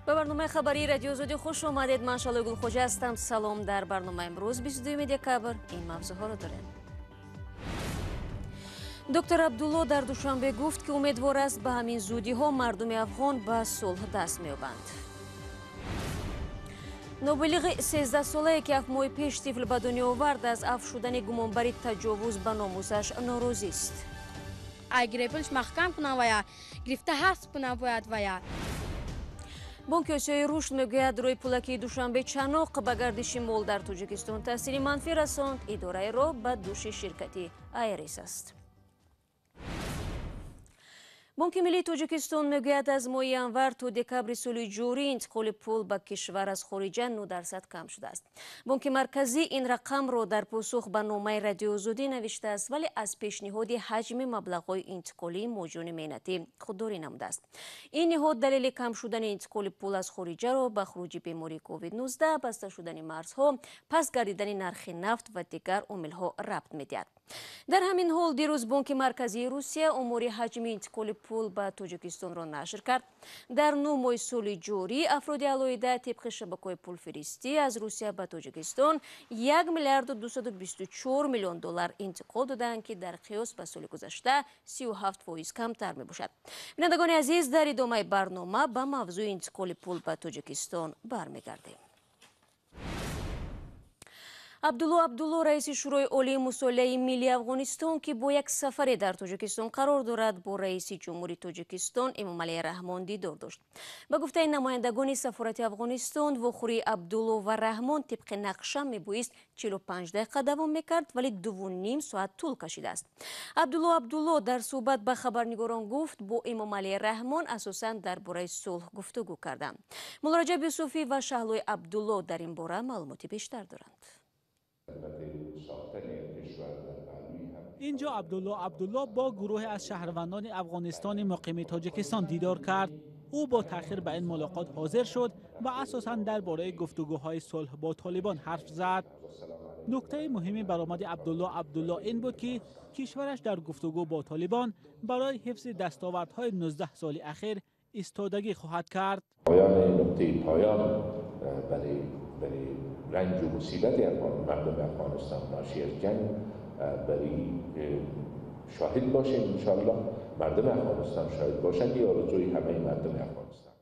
Ба барномаи хабарии Радиои Озодӣ хуш омадед. Ман Шалои Гулхоҷа ҳастам. Салом. Дар барномаи имрӯз, 22 декабр, ин мавзӯъҳоро дорем. Доктор Абдулло дар Душанбе гуфт, ки умедвор аст, ба ҳамин зудиҳо мардуми афғон ба сулҳ даст меёбанд. Ноболиғи 13-солае, ки 7 моҳи пеш тифл ба дунё овард, аз афв шудани гумонбари таҷовуз ба номусаш норозист. Ай гиребонш маҳкам кунам вая, гирифта ҳабс кунам бояд вая. Бонки Осиёи Рушд мегӯяд, роҳи пулакии Душанбе Чаноқ ба гардиши мол дар Тоҷикистон таъсири манфӣ расонд. Идораи роҳ ба дӯши ширкати Айрис аст. Бонки Миллии Тоҷикистон мегӯяд, аз моҳи январ то декабри соли ҷорӣ интиқоли пул ба кишвар аз хориҷа 9% кам шудааст. Бонки Марказӣ ин рақамро дар посух ба номаи Радиои Озодӣ навиштааст, вале аз пешниҳоди ҳаҷми маблағҳои интиқолии муҳоҷирони меҳнатӣ худдорӣ намудааст. Ин ниҳод далели кам шудани интиқоли пул аз хориҷаро ба хуруҷи бемории ковид-19, баста шудани марзҳо, паст гардидани нархи нафт ва дигар омилҳо рабт медиҳад. Дар ҳамин ҳол, дирӯз Бонки Марказии Русия омори ҳаҷми интиқоли пул ба Тоҷикистонро нашр кард. Дар 9 моҳи соли ҷорӣ афроди алоҳида тибқи шабакаҳои пулфиристӣ аз Русия ба Тоҷикистон 1 миллиарду 224 миллион доллар интиқол доданд, ки дар қиёс ба соли гузашта 37% камтар мебошад. Бинандагони азиз, дар идомаи барнома ба мавзӯи интиқоли пул ба Тоҷикистон бармегардем. Абдулло Абдулло, раиси Шӯрои Олии Мусолиҳаи Миллии Афғонистон, ки бо як сафаре дар Тоҷикистон қарор дорад, бо раиси ҷумҳури Тоҷикистон Эмомалӣ Раҳмон дидор дошт. Ба гуфтаи намояндагони сафорати Афғонистон, вохӯрии Абдулло ва Раҳмон тибқи нақша мебоист 45 дақиқа давом мекард, вале 2,5 соат тӯл кашидааст. Абдулло Абдулло дар суҳбат ба хабарнигорон гуфт, бо Эмомалӣ Раҳмон асосан дар бораи сулҳ гуфтугӯ карданд. Муллораҷаб Юсуфӣ ва Шаҳлои Абдулло дар ин бора маълумоти бештар доранд. Инҷо Абдулло Абдулло бо гурӯҳе аз шаҳрвандони афғонистони муқими Тоҷикистон дидор кард. Ӯ бо таъхир ба ин мулоқот ҳозир шуд ва асосан дар бораи гуфтугӯҳои сулҳ бо Толибон ҳарф зад. Нуктаи муҳими баромади Абдулло Абдулло ин буд, ки кишвараш дар гуфтугӯ бо Толибон барои ҳифзи дастовардҳои 19 соли ахир истодагӣ хоҳад кард. پایان نقطه پایان برای رنج و مصیبت مردم افغانستان ناشی از جنگ برای شاهد باشیم. انشاءالله مردم افغانستان شاهد باشند. یه آرزوی همه مردم افغانستان.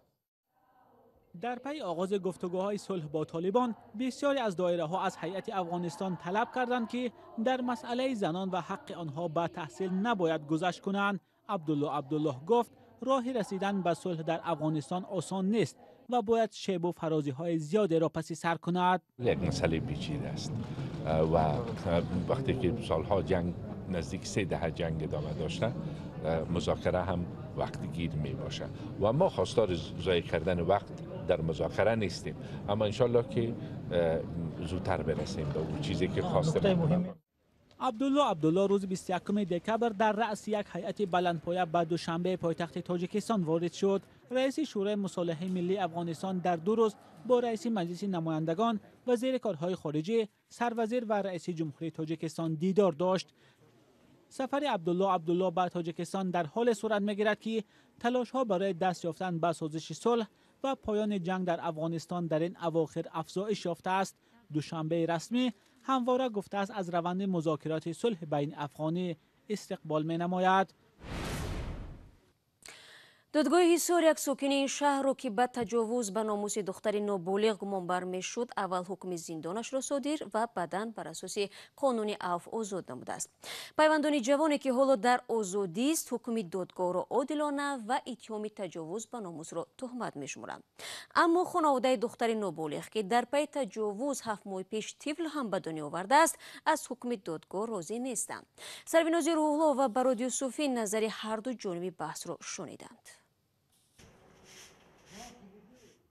Дар пайи оғози гуфтугӯҳои сулҳ бо Толибон, бисёре аз доираҳо аз ҳайати Афғонистон талаб карданд, ки дар масъалаи занон ва ҳаққи онҳо ба таҳсил набояд гузашт кунанд. Абдулло Абдуллоҳ гуфт, роҳи расидан ба сулҳ дар Афғонистон осон нест ва бояд шебу фарозиҳои зиёдеро паси сар кунад. یک مسئله پیچیده است و وقتی که سالها جنگ، نزدیک 3 دهه جنگ ادامه داشته، مذاکره هم وقت گیر می باشه و ما خواستار ضایع کردن وقت در مذاکره نیستیم، اما انشالله که زودتر برسیم به اون چیزی که خواسته. Абдулло Абдулло рӯзи 21 декабр дар раъси як ҳайати баландпоя ба Душанбе, пойтахти Тоҷикистон, ворид шуд. Раиси Шӯрои мусолиҳаи миллии Афғонистон дар 2 рӯз бо раиси Маҷлиси намояндагон, вазири корҳои хориҷӣ, сарвазир ва раиси ҷумҳурии Тоҷикистон дидор дошт. Сафари Абдулло Абдулло ба Тоҷикистон дар ҳоле сурат мегирад, ки талошҳо барои даст ёфтан ба созиши сулҳ ва поёни ҷанг дар Афғонистон дар ин авохир афзоиш ёфтааст. Душанбеи расмӣ ҳамвора гуфтааст, аз раванди музокироти сулҳи байниафғонӣ истиқбол менамояд. Додгоҳи Ҳисор як сокини ин шаҳрро, ки ба таҷовуз ба номуси духтари ноболиғ гумонбар мешуд, аввал ҳукми зиндонашро содир ва баъдан бар асоси қонуни афв озод намудааст. Пайвандони ҷавоне, ки ҳоло дар озодист, ҳукми додгоҳро одилона ва иттиҳоми таҷовуз ба номусро туҳмат мешуморанд. Аммо хонаводаи духтари ноболиғ, ки дар пайи таҷовуз 7 моҳи пеш тифл ҳам ба дунё овардааст, аз ҳукми додгоҳ розӣ нестанд. Сарвинози Рӯҳулло ва Барод Юсуфӣ назари ҳарду ҷониби баҳсро шуниданд.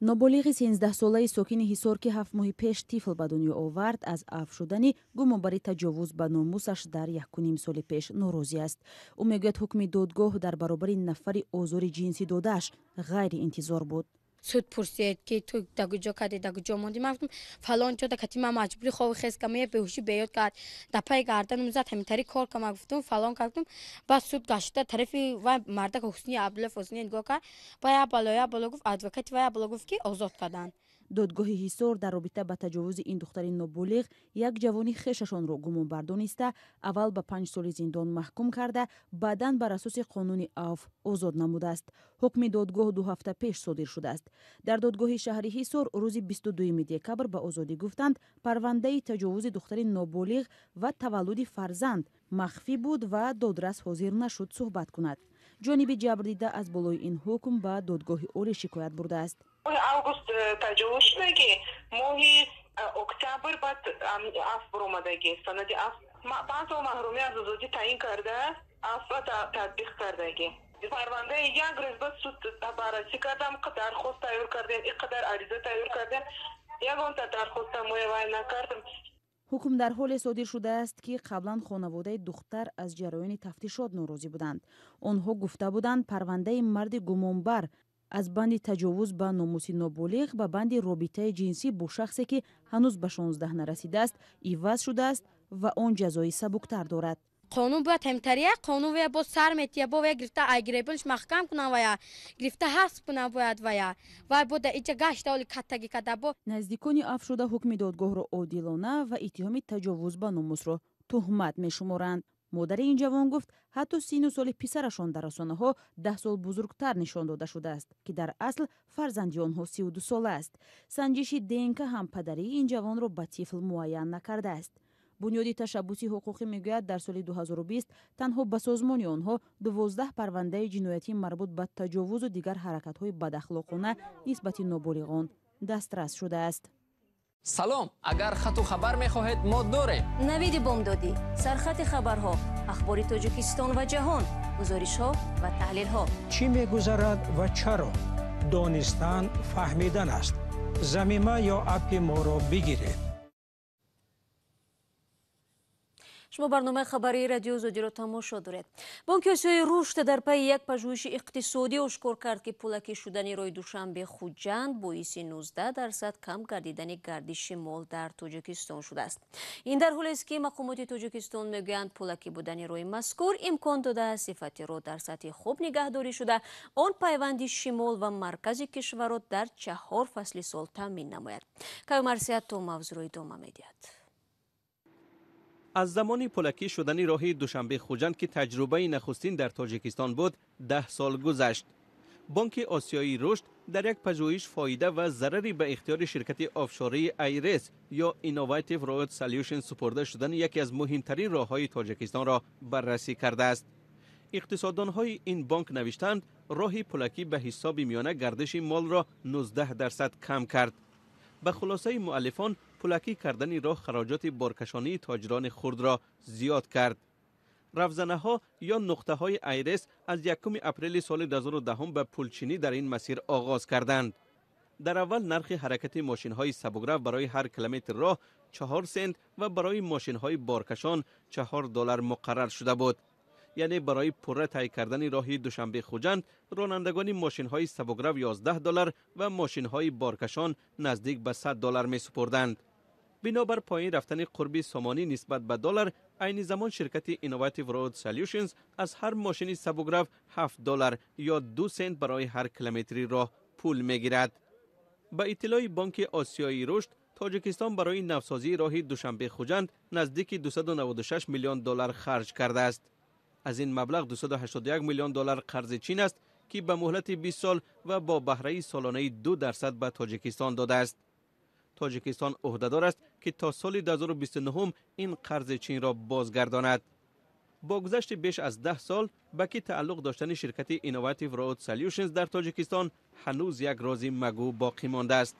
Ноболиғи 13-солаи сокини Ҳисор, ки 7 моҳи пеш тифл ба дунё овард, аз афв шудани гумонбари таҷовуз ба номусаш дар якуним соли пеш норозӣ аст. Ӯ мегӯяд, ҳукми додгоҳ дар баробари нафари озори ҷинсӣ додааш ғайриинтизор буд. Суд пурсид, ки ту да куҷо кардӣ, да куҷо мондӣ. Ман гуфтам, фалон ҷо да кати ман маҷбурӣ хови хез кам, я беҳушӣ беёд кард, да пай гарданам зад, ҳаминтари кор кам. Ман гуфтам, фалон кардам. Баъд суд гашта тарафи вай мардак Ҳусни Абдуллоев Ҳусни нигоҳ кард, ба я бало, я бало гуфт, адвокати вай я бало гуфт, ки озод карданд. Додгоҳи Ҳисор дар робита ба таҷовузи ин духтари ноболиғ як ҷавони хешашонро гумонбар дониста, аввал ба 5 соли зиндон маҳкум карда, баъдан бар асоси қонуни авф озод намудааст. Ҳукми додгоҳ 2 ҳафта пеш содир шудааст. Дар додгоҳи шаҳри Ҳисор рӯзи 22 декабр ба Озодӣ гуфтанд, парвандаи таҷовузи духтари ноболиғ ва таваллуди фарзанд махфӣ буд ва додрас ҳозир нашуд суҳбат кунад. Ҷониби ҷабрдида аз болои ин ҳукм ба Додгоҳи Олӣ шикоят бурдааст. Моҳи август таҷовуз шудагӣ, моҳи октябр баъд афв баромадагӣ, санади афв. 5 сол маҳрумӣ аз озодӣ таъин карда, афва татбиқ кардагӣ. Парвандаи як рӯз ба суд баррасӣ кардам, дархост тайёр кардем, ин қадар ариза тайёр кардем, ягонта дархоста муайян накардам. Ҳукм дар ҳоле содир шудааст, ки қаблан хонаводаи духтар аз ҷараёни тафтишот норозӣ буданд. Онҳо гуфта буданд, парвандаи марди гумонбар аз банди таҷовуз ба номуси ноболиғ ба банди робитаи ҷинсӣ бо шахсе, ки ҳанӯз ба 16 нарасидааст, иваз шудааст ва он ҷазои сабуктар дорад. Қонун бояд ҳамтария, қонун вая боз сар метия, бо вая гирифта ай гиребонш маҳкам кунам, вая гирифта ҳабс кунам бояд вая. Вай бо да иҷа гашта оли каттагӣ када бо. Наздикони афвшуда ҳукми додгоҳро одилона ва иттиҳоми таҷовуз ба номусро туҳмат мешуморанд. Модари ин ҷавон гуфт, ҳатто сину соли писарашон дар расонаҳо 10 сол бузургтар нишон дода шудааст, ки дар асл фарзанди онҳо 32 сола аст. Санҷиши ДНК ҳам падарии ин ҷавонро ба тифл муайян накардааст. Бунёди ташаббуси ҳуқуқӣ мегӯяд, дар соли 2020 танҳо ба созмони онҳо 12 парвандаи ҷиноятӣ марбут ба таҷовузу дигар ҳаракатҳои бадахлоқона нисбати ноболиғон дастрас шудааст. Салом, агар хату хабар мехоҳед, мо дорем. Навиди бомдодӣ, сархати хабарҳо, ахбори Тоҷикистон ва ҷаҳон, гузоришҳо ва таҳлилҳо. Чӣ мегузарад ва чаро? Донистан фаҳмидан аст. Замима ё аппи моро бигиред. Шумо барномаи хабарии Радиои Озодиро тамошо доред. Бонки Осиёи Рушд дар пайи як пажӯҳиши иқтисодӣ ошкор кард, ки пулакӣ шудани роҳи Душанбе Хуҷанд боиси 19% кам гардидани гардиши мол дар Тоҷикистон шудааст. Ин дар ҳолест, ки мақомоти Тоҷикистон мегӯянд, пулакӣ будани роҳи мазкур имкон додааст сифати роҳ дар сатҳи хуб нигаҳдорӣ шуда, он пайванди шимол ва маркази кишварро дар чаҳор фасли сол таъмин намояд. Каюмарсият то мавзӯъро идома медиҳад. Аз замони пулакӣ шудани роҳи Душанбе Хуҷанд, ки таҷрибаи нахустин дар Тоҷикистон буд, 10 сол гузашт. Бонки Осиёии Рушд дар як пажӯҳиш фоида ва зарари ба ихтиёри ширкати офшории Айрес ё Innovative Road Solution супурда шудани яке аз муҳимтарин роҳҳои Тоҷикистонро баррасӣ кардааст. Иқтисоддонҳои ин бонк навиштанд, роҳи пулакӣ ба ҳисоби миёна гардиши молро 19% кам кард. Ба хулосаи муаллифон, пулакӣ кардани роҳ хароҷоти боркашонии тоҷирони хурдро зиёд кард. Равзанаҳо ё нуқтаҳои Айрес аз 1 апрели соли 2010 ба пулчинӣ дар ин масир оғоз карданд. Дар аввал нархи ҳаракати мошинҳои сабукрав барои ҳар километр роҳ 4 сент ва барои мошинҳои боркашон 4 доллар муқаррар шуда буд. Яъне барои пурра тай кардани роҳи Душанбе Хуҷанд ронандагони мошинҳои сабукрав 11 доллар ва мошинҳои боркашон наздик ба 100 доллар месупурданд. Бинобар поин рафтани қурби сомонӣ нисбат ба доллар, айни замон ширкати Innovative Road Solutions аз ҳар мошини сабукрав 7 доллар ё 2 сент барои ҳар километри роҳ пул мегирад. Ба иттилои Бонки Осиёии Рушд, Тоҷикистон барои навсозии роҳи Душанбе Хуҷанд наздики 296 миллион доллар харҷ кардааст. Аз ин маблағ 281 миллион доллар қарзи Чин аст, ки ба муҳлати 20 сол ва бо баҳраи солонаи 2% ба Тоҷикистон додааст. Тоҷикистон ӯҳдадор аст, ки то соли 2029 ин қарзи Чинро бозгардонад. Бо гузашти беш аз 10 сол ба ки тааллуқ доштани ширкати Innovative Road Solutions дар Тоҷикистон ҳанӯз як рози магӯ боқӣ мондааст.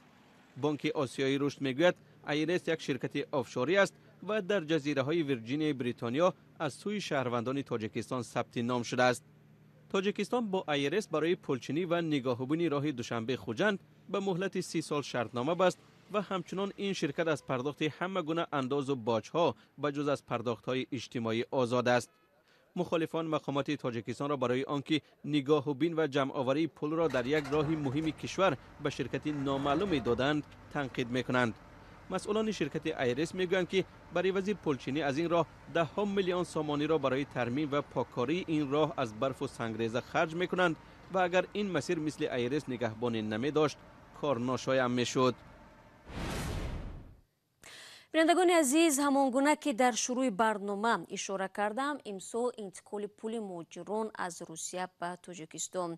Бонки Осиёии Рушд мегӯяд, Айрес як ширкати офшорӣ аст ва дар ҷазираҳои Вирҷинияи Бритониё аз сӯи шаҳрвандони Тоҷикистон сабти ном шудааст. Тоҷикистон бо Айрес барои пулчинӣ ва нигоҳубини роҳи Душанбе Хуҷанд ба муҳлати 30 сол шартнома баст ва ҳамчунон ин ширкат аз пардохти ҳама гуна андозу боҷҳо ба ҷуз аз пардохтҳои иҷтимоӣ озод аст. Мухолифон мақомоти Тоҷикистонро барои он ки нигоҳубин ва ҷамъоварии пулро дар як роҳи муҳими кишвар ба ширкати номаълуме доданд танқид мекунанд. Масъулони ширкати Айрис мегӯянд, ки бар ивази пулчинӣ аз ин роҳ даҳҳо миллион сомониро барои тармим ва поккории ин роҳ аз барфу сангреза харҷ мекунанд ва агар ин масир мисли Айрис нигаҳбонӣ намедошт, кор ношоям мешуд. Бинандагони азиз, ҳамон гуна ки дар шурӯи барнома ишора кардам, имсол интиқоли пули муҳоҷирон аз Русия ба Тоҷикистон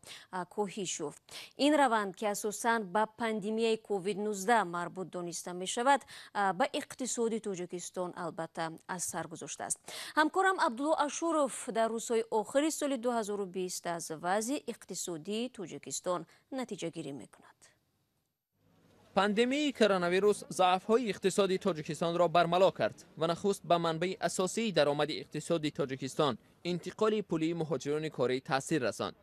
коҳиш ёфт. Ин раванд, ки асосан ба пандемияи COVID-19 марбут дониста мешавад, ба иқтисоди Тоҷикистон албатта асар гузоштааст. Ҳамкорам Абдулло Ашуров дар рӯзҳои охири соли 2020 аз вазъи иқтисодии Тоҷикистон натиҷагирӣ мекунад. Пандемияи коронавирус заъфҳои иқтисоди Тоҷикистонро бармало кард ва нахуст ба манбаи асосии даромади иқтисоди Тоҷикистон, интиқоли пулии муҳоҷирони корӣ, таъсир расонд.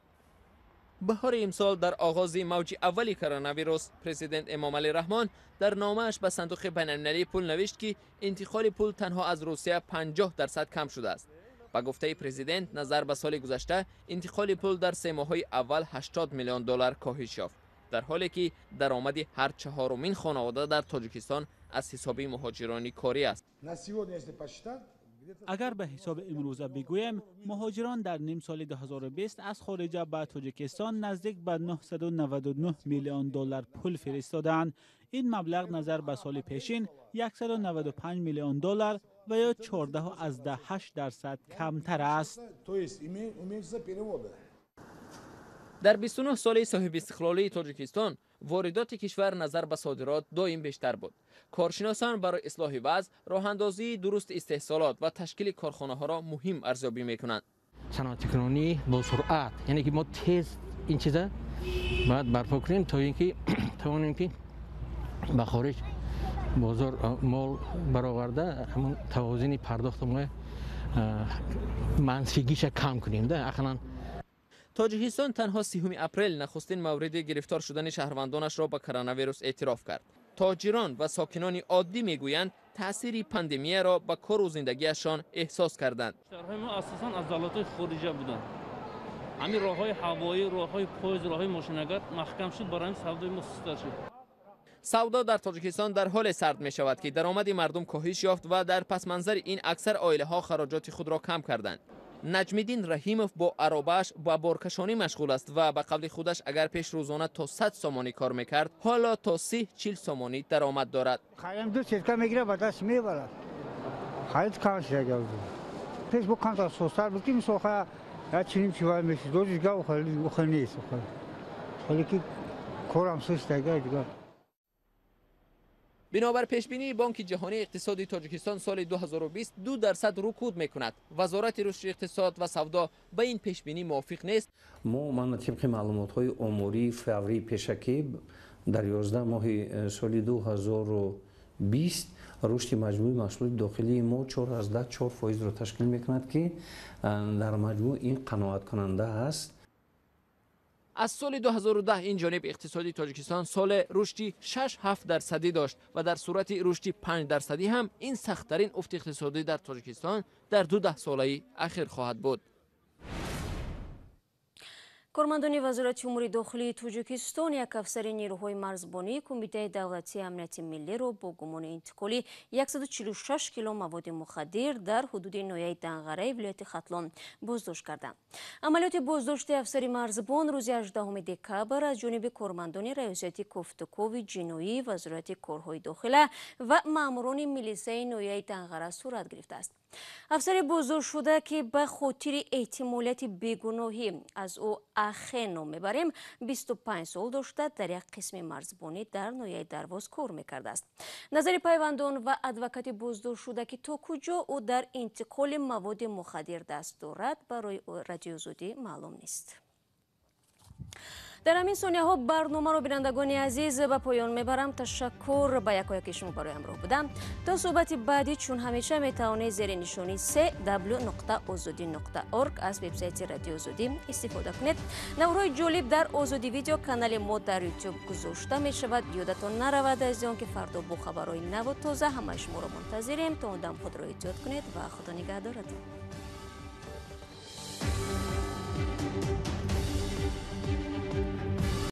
Баҳори имсол, дар оғози мавҷи аввали коронавирус, президент Эмомалӣ Раҳмон дар номааш ба Сандуқи байналмилалии пул навишт, ки интиқоли пул танҳо аз Русия 50% кам шудааст. Ба гуфтаи президент, назар ба соли гузашта интиқоли пул дар 3 моҳҳои аввал 80 миллион доллар коҳиш ёфт, дар ҳоле ки даромади ҳар чаҳорумин хонавода дар Тоҷикистон аз ҳисоби муҳоҷирони корӣ аст. Агар ба ҳисоби имрӯза бигӯем, муҳоҷирон дар ним соли 2020 аз хориҷа ба Тоҷикистон наздик ба 999 миллион доллар пул фиристоданд. Ин маблағ назар ба соли пешин 195 миллион доллар ва ё 14,8% камтар аст. Дар 29 соли соҳибистиқлолии Тоҷикистон воридоти кишвар назар ба содирот доим бештар буд. Коршиносон барои ислоҳи вазъ роҳандозии дурусти истеҳсолот ва ташкили корхонаҳоро муҳим арзёбӣ мекунанд. Саноатикунонӣ бо суръат, яъне ки мо тез ин чиза бояд барпо кунем, то ин ки тавонем ки ба хориҷ бозор мол бароварда, ҳамон тавозуни пардохти мо манфигиша кам кунем. Ақаллан Тоҷикистон танҳо 30 апрел нахустин мавриди гирифтор шудани шаҳрвандонашро ба коронавирус эътироф кард. Тоҷирон ва сокинони оддӣ мегӯянд, таъсири пандемияро ба кору зиндагиашон эҳсос карданд. Шаҳрҳои мо асосан аз давлатҳои хориҷа буданд. Ҳамин роҳҳои ҳавоӣ, роҳҳои поезд, роҳҳои мошинагард маҳкам шуд, барои ҳамин савдои мо сустар шуд. Савдо дар Тоҷикистон дар ҳоле сард мешавад, ки даромади мардум коҳиш ёфт ва дар пасманзари ин аксар оилаҳо хароҷоти худро кам карданд. Наҷмиддин Раҳимов бо аробааш ба боркашонӣ машғул аст ва ба қавли худаш агар пеш рӯзона то 100 сомонӣ кор мекард, ҳоло то 30-40 сомонӣ даромад дорад. Хаям ду сетка мегирад, ба даст мебарад. Харид кам шуда. Пеш бо камтар сустар буд, ки мисол я чунин чивай мешуд. Дигар ухел нест. Ҳоле ки корам суст дигар. Бинобар пешбинии Бонки Ҷаҳонӣ, иқтисоди Тоҷикистон соли 2020 2% рукуд мекунад. Вазорати рушди иқтисод ва савдо ба ин пешбинӣ мувофиқ нест. Мо мана тибқи маълумотҳои омории фаврии пешакӣ дар 11 моҳи соли 2020 рушди маҷмӯи маҳсулоти дохилии мо 4,4%-ро ташкил мекунад, ки дар маҷмӯъ ин қаноаткунанда аст. Аз соли 2010 ин ҷониб иқтисоди Тоҷикистон соли рушди 6-7% дошт ва дар сурати рушди 5% ҳам ин сахттарин уфти иқтисодӣ дар Тоҷикистон дар 2 даҳсолаи ахир хоҳад буд. Кормандони Вазорати умури дохилии Тоҷикистон як афсари нерӯҳои марзбонии Кумитаи давлатии амнияти миллиро бо гумони интиқоли 146 кило маводи мухаддир дар ҳудуди ноҳияи Данғараи вилояти Хатлон боздошт карданд. Амалиёти боздошти афсари марзбон рӯзи 18 декабр аз ҷониби кормандони раёсати кофтукови ҷиноии Вазорати корҳои дохила ва маъмурони милисаи ноҳияи Данғара сурат гирифтааст. Афсари боздоштшуда, ки ба хотири эҳтимолияти бегуноҳӣ аз ӯ Ахе ном мебарем, 25 сол дошта, дар як қисми марзбонӣ дар ноҳияи Дарвоз кор мекардааст. Назари пайвандон ва адвокати боздоштшуда, ки то куҷо ӯ дар интиқоли маводи мухаддир даст дорад, барои Радиои Озодӣ маълум нест. Дар ҳамин сонияҳо барномаро, бинандагони азиз, ба поён мебарам. Ташаккур ба якояки шумо барои ҳамроҳ будан. То суҳбати баъдӣ, чун ҳамеша метавонед зери нишони cw.ozodi.org аз вебсайти Радиои Озодӣ истифода кунед. Наврҳои ҷолиб дар Озодӣ видео канали мо дар Ютуб гузошта мешавад. Ёдатон наравад, азизон, ки фардо бо хабарҳои наву тоза ҳамаи шуморо мунтазирем. То он дам худро эҳтиёт кунед ва Худо нигаҳдоратон.